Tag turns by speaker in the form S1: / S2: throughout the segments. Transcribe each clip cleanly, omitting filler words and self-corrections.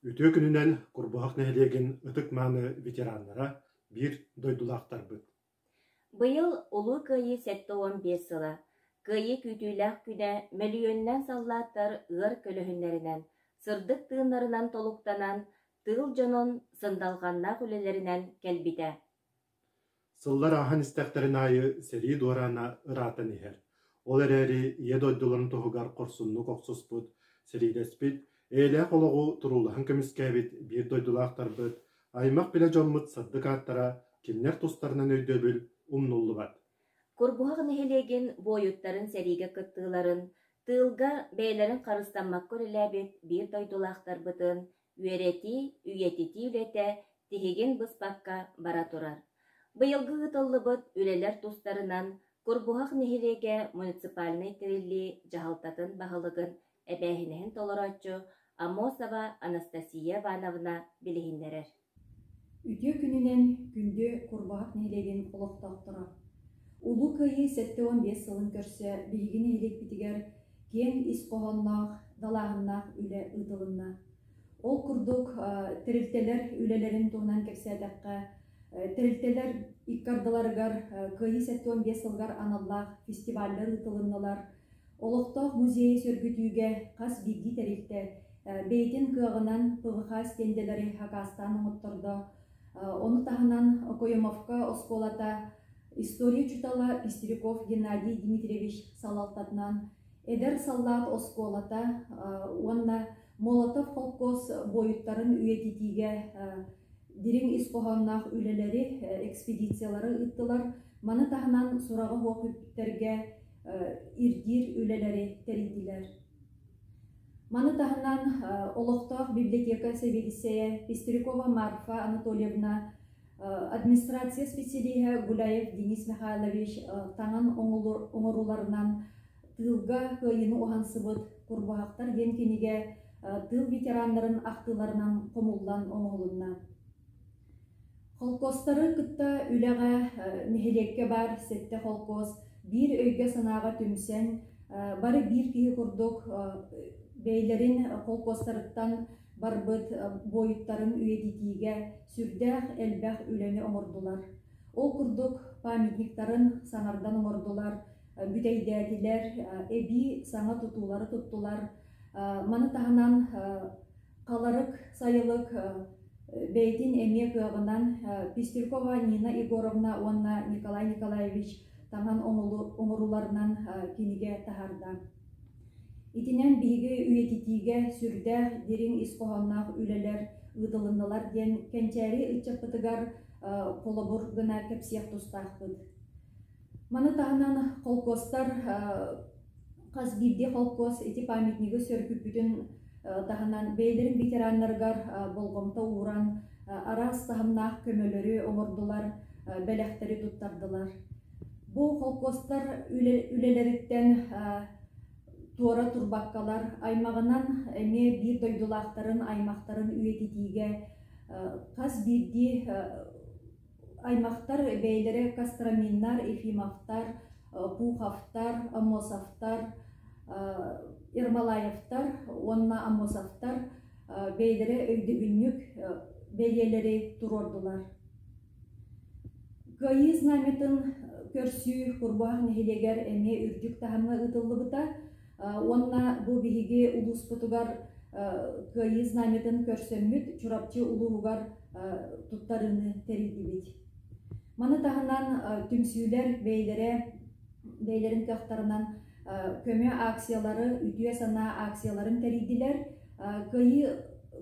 S1: Үтүө күнүнэн Курбуһах нэһилиэгин ытык-мааны ветераннара, биир дойдулаахтарбыт!
S2: Быйыл Улуу Кыайыы 75 сыла, Кыайыы күүтүүлээх күнэ мөлүйүөнүнэн саллааттар ыар көлөһүннэринэн, сырдык тыыннарынан толуктанан, тыыл дьонун сындалҕаннаах үлэлэринэн кэлбитэ.
S1: Сыллар ааһан истэхтэрин аайы сэрии дуораана ыраатан иһэр. Ол эрээри Ийэ дойдуларын туһугар хорсуннук охсуспут, сэриилэспит, эйэлээх олоҕу туруулаһан көмүскээбит биир дойдулаахтарбыт, аймах-билэ дьоммут сырдык ааттара, кинилэр тустарынан өйдөбүл умнуллубат.
S2: Курбуһах нэһилиэгин буойуттарын сэриигэ кыттыыларын, тыылга бэйэлэрин харыстаммакка үлэлээбит биир дойдулаахтарбытын үөрэтии, үйэтитии үлэтэ тиһигин быспакка бара турар. Быйылгы ыытыллыбыт үлэлэр тустарынан Курбуһах нэһилиэгэ муниципальнай тэриллии дьаһалтатын баһылыгын эбээһинэһин толорооччу Аммосова Анастасия Ивановна билиһиннэрэр.
S3: Үтүө күнүнэн күндү Курбуһах нэһилиэгин олохтоохторо! Улуу Кыайыы 75 сылын көрсө биһиги нэһилиэкпитигэр киэҥ ис хоһоонноох, далааһыннаах үлэ ыытылынна. Ол курдук, тэрилтэлэр үлэлэрин туһунан кэпсээтэххэ, тэрилтэлэр икки ардыларыгар Кыайыы 75 сылыгар аналлаах фестиваллар ыытылыннылар. Олохтоох музейы сөргүтүүгэ хас биирдии тэрилтэ бэйэтин кыаҕынан ПВХ стендэлэри хакаастаан оҥоттордо. Ону таһынан Окоемовка оскуолата история учуутала Пестряков Геннадий Дмитриевич салалтатынан Эдэр саллаат оскуолата уонна Молотов холкуос буойуттарын үйэтитиигэ дириҥ ис хоһоонноох үлэлэри, экспедициялары ыыттылар. Маны таһынан сураҕы суох үптэргэ ирдиир үлэлэри тэрийдилэр. Маны таһынан олохтоох библиотека сэбиэдиссэйэ Пестрякова Марфа Анатольевна, администрация специалиһа Гуляев Денис Михайлович таҥан оҥорууларынан Тыылга кыайыыны уһансыбыт Курбуһахтар диэн кинигэ тыыл ветераннарын ахтыыларынан хомуллан оҥоһулунна. Холкуостары кытта үлэҕэ нэһилиэккэ баар сэттэ холкуос биир өйгө-санааҕа түмсэн, бары биир киһи курдук бэйэлэрин холкуостарыттан барбыт буойуттарын үйэтитиигэ сүрдээх элбэх үлэни оҥордулар. Ол курдук памятниктарын саҥардан оҥордулар, бүтэйдээтилэр, эбии саҥа тутуулары туттулар. Маны таһынан Халарык сайылык бэйэтин эмиэ кыаҕынан Пестрякова Нина Егоровна уонна Николай Николаевич таҥан оҥорууларынан кинигэ таһаарда. Итинэн биһиги үйэтитиигэ сүрдээх дириҥ ис хоһоонноох үлэлэр ыытылыннылар диэн кэнчээри ыччаппытыгар холобур гына кэпсиэх тустаахпыт. Маны таһынан холкуостар хас биирдии холкуос ити памятнигы сөргүппүтүн таһынан бэйэлэрин ветераннарыгар болҕомто ууран араас таһымнаах көмөлөрү оҥордулар, бэлэхтэри туттардылар. Бу холкуостар үлэлэриттэн туора турбаккалар аймаҕынан эмиэ биир дойдулаахтарын аймахтарын үйэтитиигэ хас биирдии Аймахтар бэйэлэрэ Костроминнар, Ефимовтар, Пуховтар, Аммосовтар, Ермолаевтар уонна Аммосовтар бэйэлэрэ өйдөбүнньүк бэлиэлэри туруордулар. Кыайыы знамятын көрсүү Курбуһах нэһилиэгэр эмиэ үрдүк таһымҥа ыытыллыбыта уонна бу биһиги улууспутугар Кыайыы знамятын көрсөммүт Чурапчы улууһугар туттарыыны тэрийдибит. Маны таһынан түмсүүлэр бэйэлэрэ бэйэлэрин кыахтарынан көмө акциялары, үтүө санаа акцияларын тэрийдилэр. Кыайыы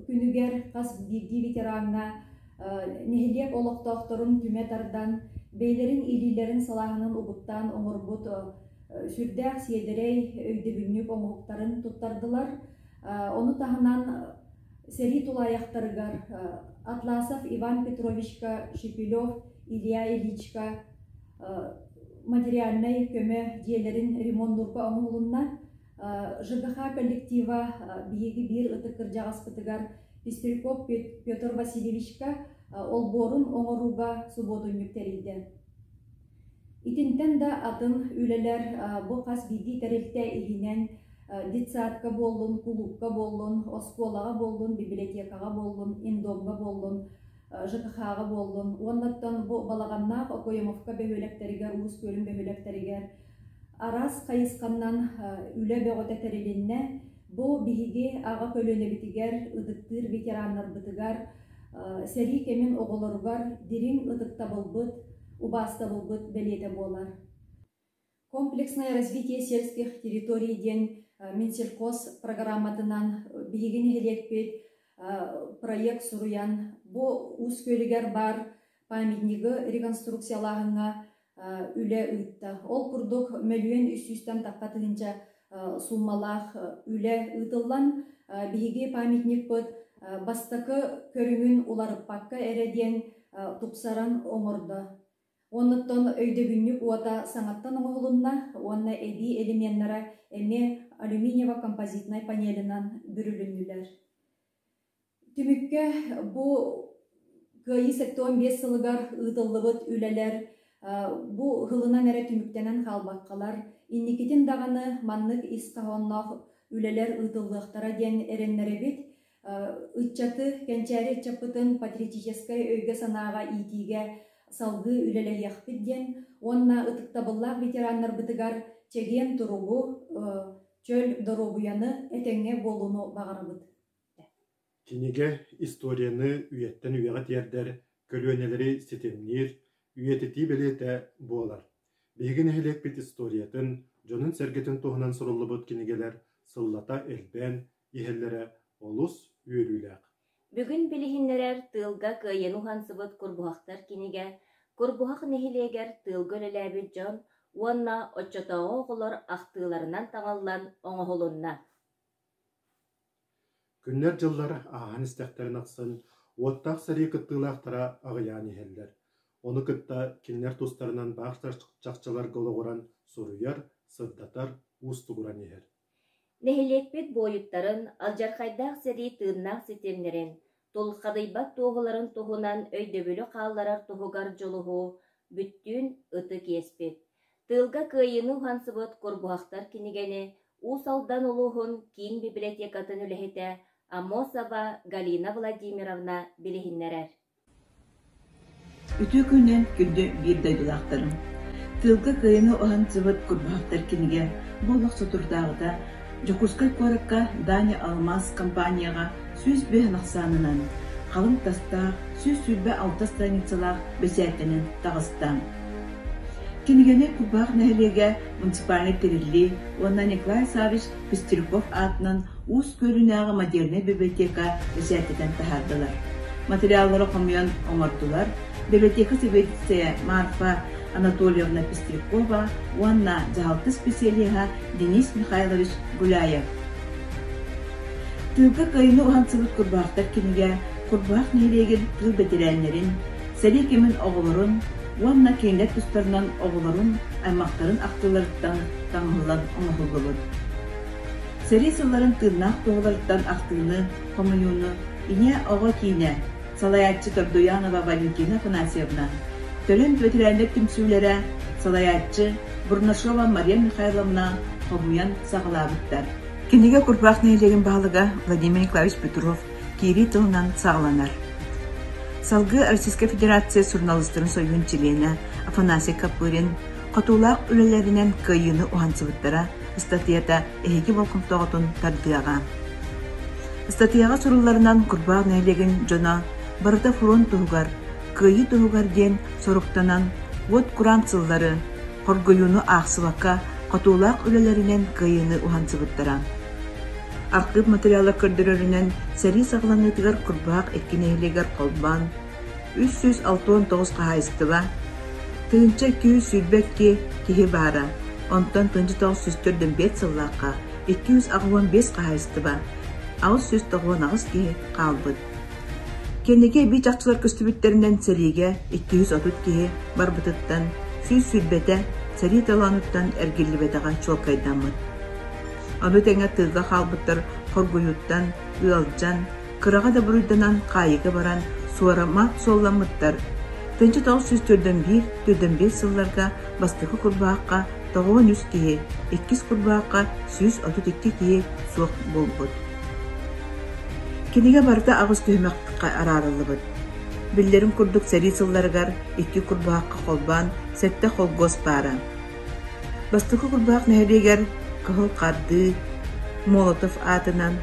S3: күнүгэр хас биирдии ветераҥҥа нэһилиэк олохтоохторун түмэ тардан, бэйэлэрин илиилэрин салааһынан угуттаан оҥорбут сүрдээх сиэдэрэй өйдөбүнньүк оҥоһуктарын туттардылар. Ону таһынан сэрии тулаайахтарыгар Атласов Иван Петровичка, Шепелев Илья Ильичка материальнай көмө дьиэлэрин ремоннуурга оҥоһулунна. ЖКХ коллектива биһиги биир ытык кырдьаҕаспытыгар Пестряков Петр Васильевичка олбуорун оҥорууга субуотунньук тэрийдэ. Итинтэн да атын үлэлэр бу хас биирдии тэрилтэ иһинэн Детсадка буоллун, кулуупка буоллун, оскуолаҕа буоллун, библиотекаҕа буоллун, индомҥа буоллун, ЖКХ-ҕа буоллун. Уоннаттан бу Балаҕаннаах Окоемовка бөһүөлэктэригэр, Уус Күөлүн бөһүөлэктэригэр араас хайысханнан үлэ бөҕөтө тэрилиннэ. Бу биһиги аҕа көлүөнэбитигэр, ытыктыыр ветераннарбытыгар, сэрии кэмин оҕолоругар дириҥ ытыктабылбыт, убаастабылбыт бэлиэтэ буолар. Комплексное развитие сельских территорий диэн Минсельхоз программатынан биһиги нэһилиэкпит проект суруйан, бу Уус Күөлүгэр баар памятнигы реконструкциялааһыҥҥа үлэ ыытта. Ол курдук мөлүйүөн үс сүүстэн тахха тыһыынча сууммалаах үлэ ыытыллан, биһиги памятникпыт бастакы көрүҥүн уларыппакка эрэ диэн тупсаран оҥордо. Оннуттан өйдөбүнньүк уота саҥаттан оҥоһулунна уонна эбии элеменнара эмиэ алюминиево-композитнай панелынан бүрүлүннүлэр. Түмүккэ бу Кыайыы 75 сылыгар ыытыллыбыт үлэлэр бу һылынан эрэ түмүктэнэн хаалбаккалар, инникитин даҕаны маннык ис хоһоонноох үлэлэр ыытыллыахтара диэн эрэннэрэбит. Ыччаты, кэнчээри ыччаппытын патриотическай өйгө-санааҕа иитиигэ салгыы үлэлэһиэхпит диэн уонна ытыктабыллаах ветераннарбытыгар чэгиэн туругу, чөл доруобуйаны, этэҥҥэ буолууну баҕарабыт.
S1: Кинигэ историяны үйэттэн үйэҕэ тиэрдэр, көлүөнэлэри ситимниир, үйэтитии бэлиэтэ буолар. Биһиги нэһилиэкпит историятын, дьонун-сэргэтин туһунан суруллубут кинигэлэр сыллата элбээн иһэллэрэ олус үөрүүлээх.
S2: Бүгүн билиһиннэрэр тыылга кыайыыны уһансыбыт Курбуһахтар кинигэ Курбуһах нэһилиэгэр тыылга үлэлээбит дьон уонна оччотооҕу оҕолор ахтыыларынан таҥыллан оҥоһулунна.
S1: Күннэр-дьыллар ааһан истэхтэрин ахсын уоттаах сэрии кыттыылаахтара аҕыйаан иһэллэр. Ону кытта кинилэр тустарынан баар чахчыларга олоҕуран суруйар, сырдатар уустугуран иһэр.
S2: Нэһилиэкпит буойуттарын, алдьархайдаах сэрии тыыннаах ситимнэрин, тулхадыйбат туоһуларын туһунан өйдөбүлү хаалларар туһугар дьулуһуу бүттүүн ытык иэспит. Тыылга кыайыыны уһансыбыт Курбуһахтар кинигэни Уус Алдан улууһун киин библиотекатын үлэһитэ Аммосова Галина Владимировна билиһиннэрэр.
S4: Үтүө күнүнэн күндү биир дойдулаахтарым! Тыылга кыайыыны уһансыбыт Курбуһахтар кинигэ бу олох соторутааҕыта Дьокуускай куоракка Дани Алмаас компанияҕа 105 ахсаанынан, халыҥ тастаах, 126 страницалаах бэчээттэнэн таҕыста. Кинигэни Курбаах нэһилиэгэ муниципальнай тэриллии уонна Николай Саввич Пестряков аатынан Уус Күөлүнээҕи модельнай библиотека бэчээттэтэн таһаардылар. Материаллары хомуйан оҥордулар библиотека сэбиэдиссэйэ Марфа Анатольевна Пестрякова уонна дьаһалта специалиһа Денис Михайлович Гуляев. Тыылга кыайыыны уһансыбыт Курбаахтар кинигэ Курбаах нэһилиэгин тыыл бэтэрээннэрин, сэрии кэмин оҕолорун уонна кинилэр тустарынан оҕолорун, аймахтарын ахтыыларыттан таҥыллан оҥоһуллубут. Сэрии сылларын тыыннаах туоһуларыттан ахтыыны, хомуйууну Ийэ оҕо киинэ, салайааччы Тордуянова Валентина Афанасьевна, Төлөн бэтэрээннэр түмсүүлэрэ, салайааччы Бурнашова Мария Михайловна хомуйан саҕалаабыттар. Кинигэ Курбаах нэһилиэгин баһылыга Владимир Николаевич Петров киирии тылынан саҕаланар. Салгыы Российскай Федерация суруналыыстарын сойууһун чилиэнэ Афанасий Копырин хотуулаах үлэлэринэн кыайыыны уһансыбыттара ыстатыйата эһиги болҕомтоҕутун тардыаҕа. Ыстатыйаҕа сурулларынан Курбаах нэһилиэгин дьоно барыта фронт туһугар, кыайыы туһугар диэн соруктанан уот кураан сыллары, хоргуйууну аахсыбакка хотуулаах үлэлэринэн кыайыыны уһансыбыттара. Архыып материала көрдөрөрүнэн, сэрии саҕаланыытыгар Курбаах икки нэһилиэгэр холбоон 369 хаһаайыстыба, 1222 киһи баара, онтон 1945 сыллаахха 285 хаһаайыстыба, 898 киһи хаалбыт. Кэнники эбии чахчылар көстүбүттэринэн сэриигэ 230 киһи барбытыттан 120-тэ сэрии толоонуттан эргиллибэтэҕэ чуолкайдаммыт. Ону тэҥэ тыылга хаалбыттар хоргуйууттан, ыалдьан, кыраҕа да буруйданан хаайыыга баран суорама суолламмыттар. 1941-45 сылларга бастакы курбаахха 93 киһи, иккис Курбуһахха 132 киһи суох буолбут. Кинигэ барыта аҕыс түһүмэххэ араарыллыбыт. Биллэрин курдук сэрии сылларыгар икки Курбуһахха холбоон сэттэ холкуос баара. Бастакы Курбуһах нэһилиэгэр Кыһыл Хардыы, Молотов аатынан,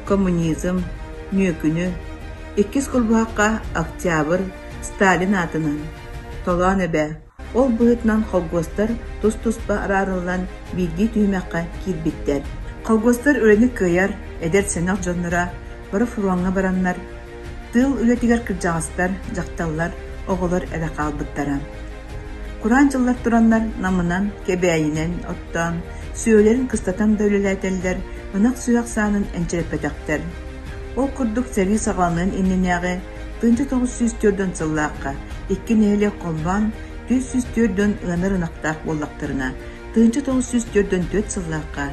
S4: Коммунизм, Нүөкүнү, иккис Курбуһахха Октябрь, Сталин аатынан, Толоон Эбэ, ол быһыытынан холкуостар тус-туспа араарыллан биирдии түһүмэххэ киирбиттэр. Холкуостар үлэни кыайар эдэр-сэнэх дьонноро бары фроҥҥа бараннар, тыыл үлэтигэр кырдьаҕастар, дьахталлар, оҕолор эрэ хаалбыттара. Кураан дьыллар тураннар Намынан, Кэбээйинэн оттоон, сүөһүлэрин кыстатан да үлэлээтэллэр, ынах сүһэх саанын энчирэппэтэхтэр. Ол курдук сэрии саҕаланыан иннинээҕи 1904 сыллаахха икки нэһилиэк холбоон 404 ыанар ынахтаах буоллахтарына, 1944 сыллаахха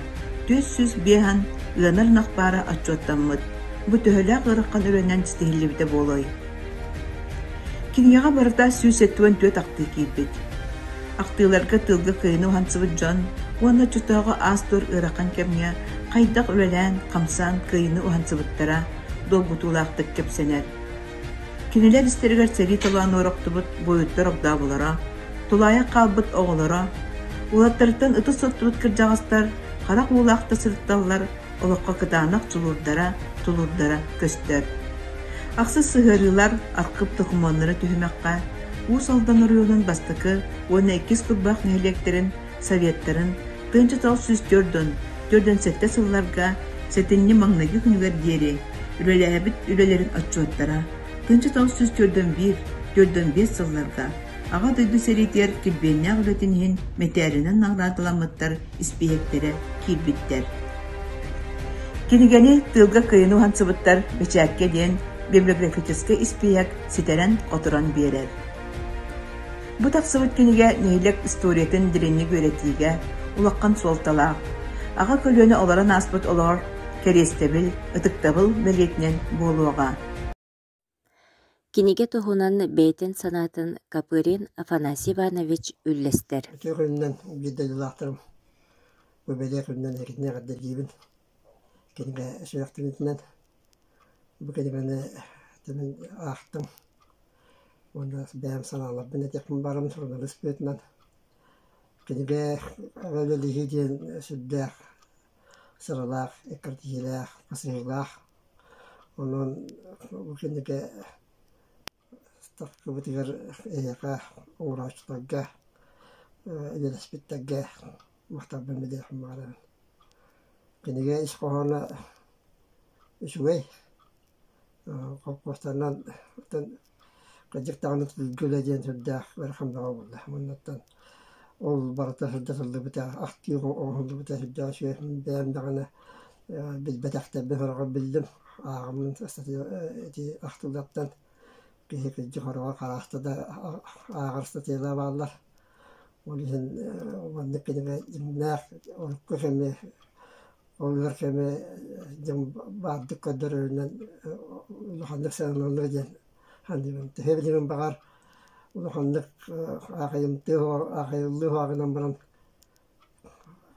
S4: 405 ыанар ынах баара отчуоттаммыт. Бу төһөлөөх ыарахан үлэнэн ситиһиллибитэ буолуой? Кинигэҕэ барыта 174 ахтыы киирбит. Ахтыыларга тыылга кыайыыны уһансыбыт дьон уонна оччотооҕу аас-туор ыарахан кэмҥэ хайдах үлэлээн, хамсаан кыайыыны уһансыбыттара долгутуулаахтык кэпсэнэр. Кинилэр истэригэр сэрии толоонугар охтубут буойуттар огдооболоро, тулаайах хаалбыт оҕолоро, уолаттарыттан ытыс соттубут кырдьаҕастар харах уулаах да сырытталлар олоххо кытаанах дьулуурдара, тулуурдара көстөр. Ахсыс сыһыарыылар архыып докумуоннара түһүмэххэ Уус Алдан оройуонун бастакы уонна иккис Курбах нэһилиэктэрин советтарын 1944-47 сылларга сэтинньи маҥнайгы күнүгэр диэри үлэлээбит үлэлэрин отчуоттара 1941-45 сылларга Аҕа дойду сэриитигэр килбиэннээх үлэтин иһин мэтээлинэн наҕараадаламмыттар испииһэктэрэ киирбиттэр. Кинигэни тыылга кыайыны уһансыбыттар бэчээккэ диэн библиографическай испииһэк ситэрэн-хоторон биэрэр. Бу тахсыбыт кинигэ нэһилиэк историятын дириҥник үөрэтиигэ улахан суолталаах, аҕа көлүөнэ олорон ааспыт олоҕор кэриэстэбил, ытыктабыл бэлиэтинэн буолуоҕа.
S2: Кинигэ туһунан бэйэтин санаатын Копырин Афанасий Иванович үллэстэр.
S5: Үтүө күнүнэн биир дойдулаахтарым бу бэлиэ күнүнэн эһигини эҕэрдэлиибин. Кинигэ сүрэхтэниитинэн бу кинигэни мин аахтым уонна бэйэм санааларбын этиэхпин баҕарабын суруналыыс быһыытынан. Кинигэ үлэлиһии диэн сүрдээх сыралаах, эккирэтиһиилээх, хасыһыылаах. Онон бу кинигэ тахсыбытыгар эһиэхэ оҥорооччуларга, үлэлэспиттэргэ махталбын билиэхпин баҕарабын. Кинигэ ис хоһооно үчүгэй. Холкуостарынан кырдьык даҕаны тылга үлэ диэн сүрдээх ыарахан бөҕө буолла. Уоннаттан ол барыта сырдатыллыбыта, ахтыы оҥоһуллубута сүрдээх үчүгэй. Бэйэм даҕаны билбэтэхтэрбин сороҕор биллим, ааҕаммын ити ахтыылартан киһи кырдьык сороҕор харааста да ааҕар ыстатыйалара бааллар. Ол иһин маннык кинигэ дьиҥнээх урукку кэми Ол ыар кэми дьон баардык көрдөрөрүнэн улаханнык сыаналанар диэн саныыбын. Төһө билигин баҕар улаханнык аахайымтыы аахайыллыы уһааҕынан баран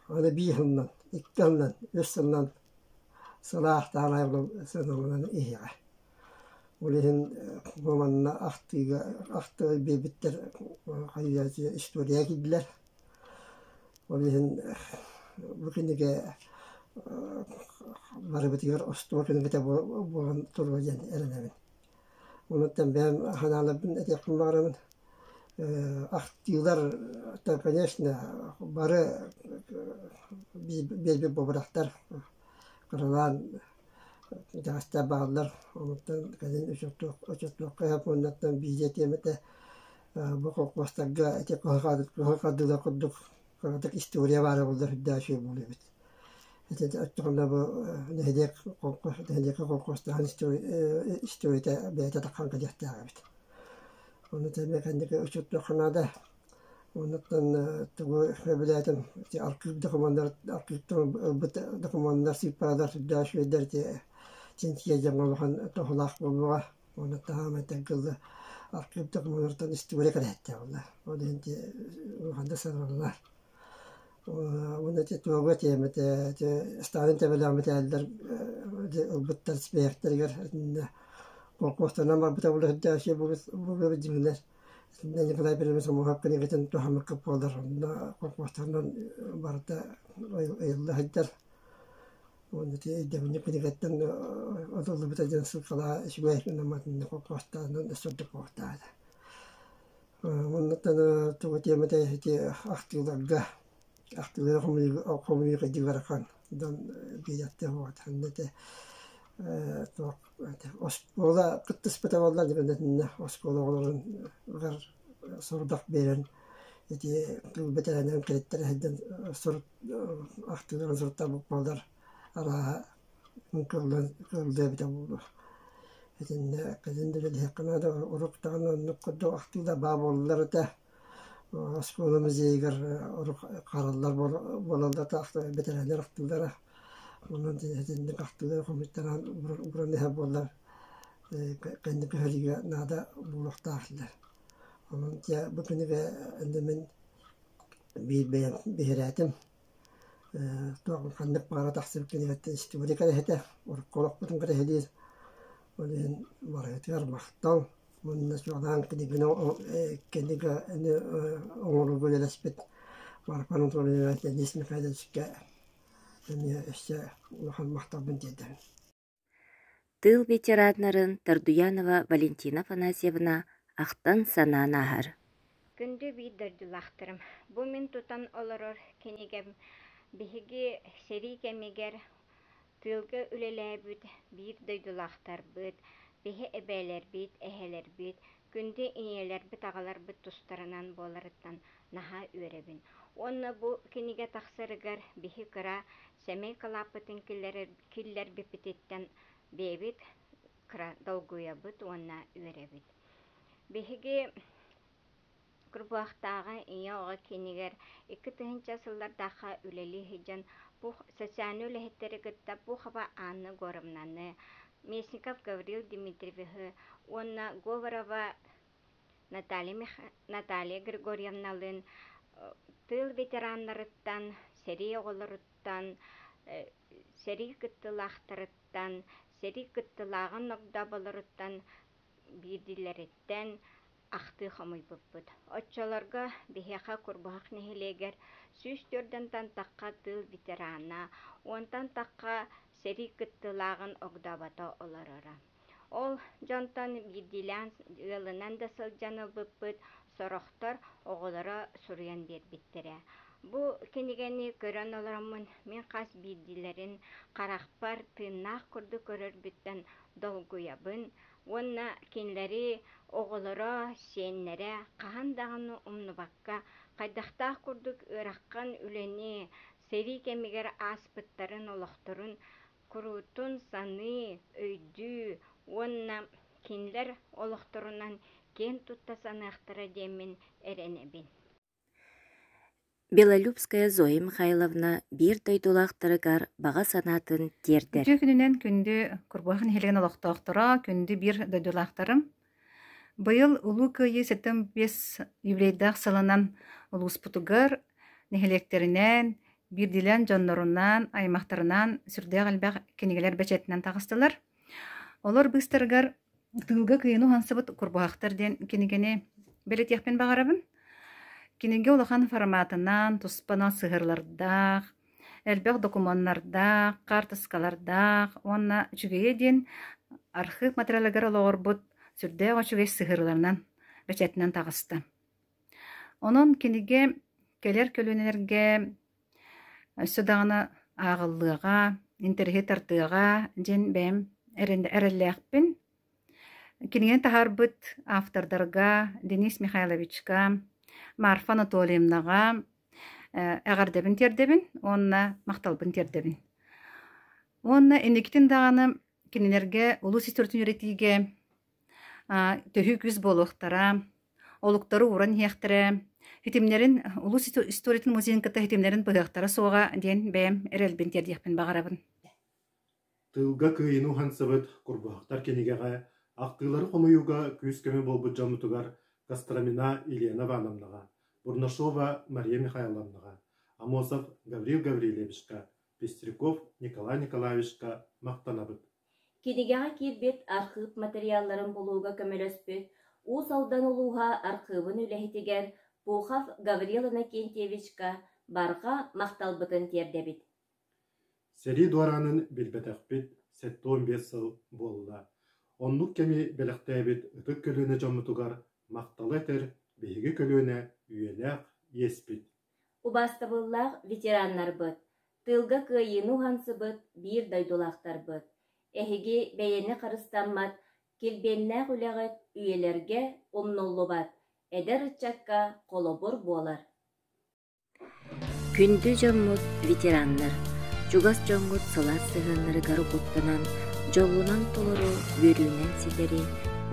S5: аны биир сылынан, икки сылынан, үс сылынан сылаахтаан сыаналанан иһиэҕэ. Ол иһин бу манна ахтыыга ахтыы биэрбиттэр история киирдилэр. Ол иһин бу кинигэ барыбытыгар остуол кинигэтэ буолан туруо диэн эрэнэбин. Онуттан бэйэм санааларбын этиэхпин баҕарабын. Ахтыылар, конечно, бары биэрбит буолбатахтар. Кыралаан итэҕэстэр бааллар. Онуттан кэлин учуоттуохха сөп уоннаттан биирдэ этиэм этэ бу холкуостарга ити кыһыл хардыылар курдук кыратык история баара буоллар үрдээх үчүгэй буолуо эбит. Ити оччоҕуна бу нэһилиэк холкуос нэһилиэккэ холкуостаһан историята бэйэтэ таххан кэлиэхтээх эбит. Ону тэҥэ кэнники учуоттуохха наада. Оннуттан тугу сөбүлээтим ити архыып докумуоннар архыыптан ылбыт докумуоннар сыыппаралар сүрдээх үчүгэйдэр ити чинчийэр дьоҥҥо улахан туһалаах буолуоҕа. Уонна таһаамай тылгылла архыып докумуоннартан история кэрэһиттээх буолла. Ол иһин ити улахан да сыаналанар. Уонна ити туоҕа тиэмэтэ ити Сталин тэбэлээх мэтээллэр ылбыттар испииһэктэригэр итиннэ холкуостанан барбыта буолуо буолуо дьиҥинэр итиннэ Николай Петрович Омуһап кинигэтин туһаммыкка буолар онно холкуостарынан барыта ыйылла сылдьар уонна ити өйдөбүнньүк кинигэттэн ылыллыбыта диэн ссылкалаа үчүгэй гына холкуостарынан өссө ордук буолуохтаах этэ. Оннуттан тугу тиэмэтэ ити ахтыыларга ахтыылары хомуйуу кыдьыгарахан дьон биэрэхтэ буолуо ити туох оскуола кыттыспыта буолла дьэ оскуола оҕолорун сорудах биэрэн ити тыл бэтэрээннэрин кэлиттэрэ сылдьан сурук ахтыыларын суруттарбыт буоллар арааһа кыллан кыллыа эбитэ буолуо. Итиннэ кэлин да үлэлиэххэ наада урут даҕаны оннук курдук ахтыылар баар буоллар этэ. Оскуола музейыгар урут хараллар буолаллар бэтэрээннэр ахтыылара. Онон итинник ахтыылары хомуйтаран ууран иһэр буоллар кэнники көһөрүүгэ наада буолуохтаах этилэр. Онон дьэ бу кинигэ инньэ мин биир бэйэм биһирээтим. Туох ханнык баара тахсыбыт кинигэттэн истибити кэрэһитэ, урукку олохпутун кэрэһилиир. Ол иһин барыгытыгар махтал уонна чуолаан кинигэни кинигэни оҥорууга үлэлэспит Марфа Анатольевна Денис Михайловичка эмиэ өссө улахан махталбын тиэрдэбин.
S2: Тыыл ветераннарын Тардуянова Валентина Афанасьевна ахтан-санаан ааһар.
S6: Күндү биир дойдулаахтарым, бу мин тутан олорор кинигэм биһиги сэрии кэмигэр тыылга үлэлээбит биир дойдулаахтарбыт, биһи эбээлэрбит, эһэлэрбит, күндү ийэлэрбит, аҕаларбыт тустарынан буоларыттан наһаа үөрэбин. Уонна бу кинигэ тахсарыгар биһи кыра сэмэй кылааппытын киллэрбиппититтэн бэйэбит кыра долгуйабыт уонна үөрэбит. Биһиги Курбуһахтааҕы ийэ оҕо киинигэр 2000 сыллардаахха үлэлии сылдьан социальнай үлэһиттэри кытта Пухова Анна Горовнаны, Местников Гаврил Дмитриевиһы уонна Говорова Наталья Григорьевналыын тыыл ветераннарыттан, сэрии оҕолоруттан, сэрии кыттыылаахтарыттан, сэрии кыттыылааҕын огдооболоруттан биирдиилэриттэн ахтыы хомуйбуппут. Оччолорго биһиэхэ Курбуһах нэһилиэгэр 104 тахха тыыл ветерана, уонтан тахха сэрии кыттыылааҕын огдообото олороро. Ол дьонтон биирдиилээн ыалынан да сылдьан ылбыппыт, сорохтор оҕолоро суруйан биэрбиттэрэ. Бу кинигэни көрөн олороммун мин хас биирдиилэрин харахпар тыыннаах курдук көрөрбүттэн долгуйабын уонна кинилэри оҕолоро, сиэннэрэ хаһан даҕаны умнубакка хайдахтаах курдук ыарахан үлэни сэрии кэмигэр ааспыттарын олохторун куруутун саныы, өйдүү уонна кинилэр олохторунан киэн тутта саныахтара диэммин эрэнэбин.
S2: Белолюбская Зоя Михайловна биир дойдулаахтарыгар баҕа санаатын тиэрдэр.
S7: Үтүө күнүнэн күндү Курбуһах нэһилиэгин олохтоохторо, күндү биир дойдулаахтарым. Быйыл Улуу Кыайыы 75 юбилейдаах сылынан улууспутугар нэһилиэктэринэн, биирдиилээн дьоннорунан, аймахтарынан сүрдээх элбэх кинигэлэр бэчээтинэн таҕыстылар. Олор быыстарыгар «Тыылга кыайыыны уһансыбыт курбуһахтар» диэн кинигэни бэлэтиэхпин баҕарабын. Кинигэ улахан форматынан, туспанан сыһыарылардаах, элбэх докумуоннардаах, хаартыскалардаах уонна үчүгэйэ диэн архыып материалыгар олоҕурбут сүрдээх үчүгэй сыһыарыларынан бэчээтинэн таҕыста. Онон кинигэ кэлэр көлүөнэлэргэ өссө даҕаны ааҕыллыаҕа, интэриэһи тардыаҕа диэн бэйэм эрэллээхпин. Кинигэни таһаарбыт автордарга Денис Михайловичка, Марфа Анатольевнаҕа эҕэрдэбин тиэрдэбин уонна махталбын тиэрдэбин. Уонна инникитин даҕаны кинилэргэ улуус историятын үөрэтиигэ төһүү күүс буолуохтара, олуктары ууран иһиэхтэрэ, ситимнэрин улуус историятын музейын кытта ситимнэрин быһыахтара суоҕа диэн бэйэм эрэлбин тиэрдиэхпин баҕарабын.
S1: Тыылга кыайыыны уһансыбыт Курбуһахтар кинигэҕэ ахтыылары хомуйууга күүс-көмө буолбут дьоммутугар Костромина Елена Ивановнаҕа, Бурнашова Мария Михайловнаҕа, Аммосов Гаврил Гаврильевичка, Пестряков Николай Николаевичка махтанабыт.
S2: Кинигэҕэ киирбит архыып материалларын булууга көмөлөспүт Уус Алдан улууһа архыыбын үлэһитигэр Пухов Гаврил Иннокентьевичка барҕа махталбытын тиэрдэбит.
S1: Сэрии дуораанын билбэтэхпит 75 сыл буолла. Оннук кэми бэлэхтээбит ытык көлүөнэ дьоммутугар махталы этэр биһиги көлүөнэ үйэлээх иэспит.
S2: Убаастабыллаах ветераннарбыт, тыылга кыайыыны уһансыбыт биир дойдулаахтарбыт, эһиги бэйэни харыстаммат килбиэннээх үлэҕит үйэлэргэ умнуллубат, эдэр ыччакка холобур буолар. Күндү дьоммут ветераннар, чугас дьоҥҥут сылаас сыһыаннарыгар угуттанан, дьолунан толору, үөрүүнэн ситэри,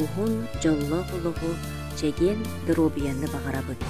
S2: уһун, дьоллоох олоҕу, чэгиэн доруобуйаны баҕарабыт.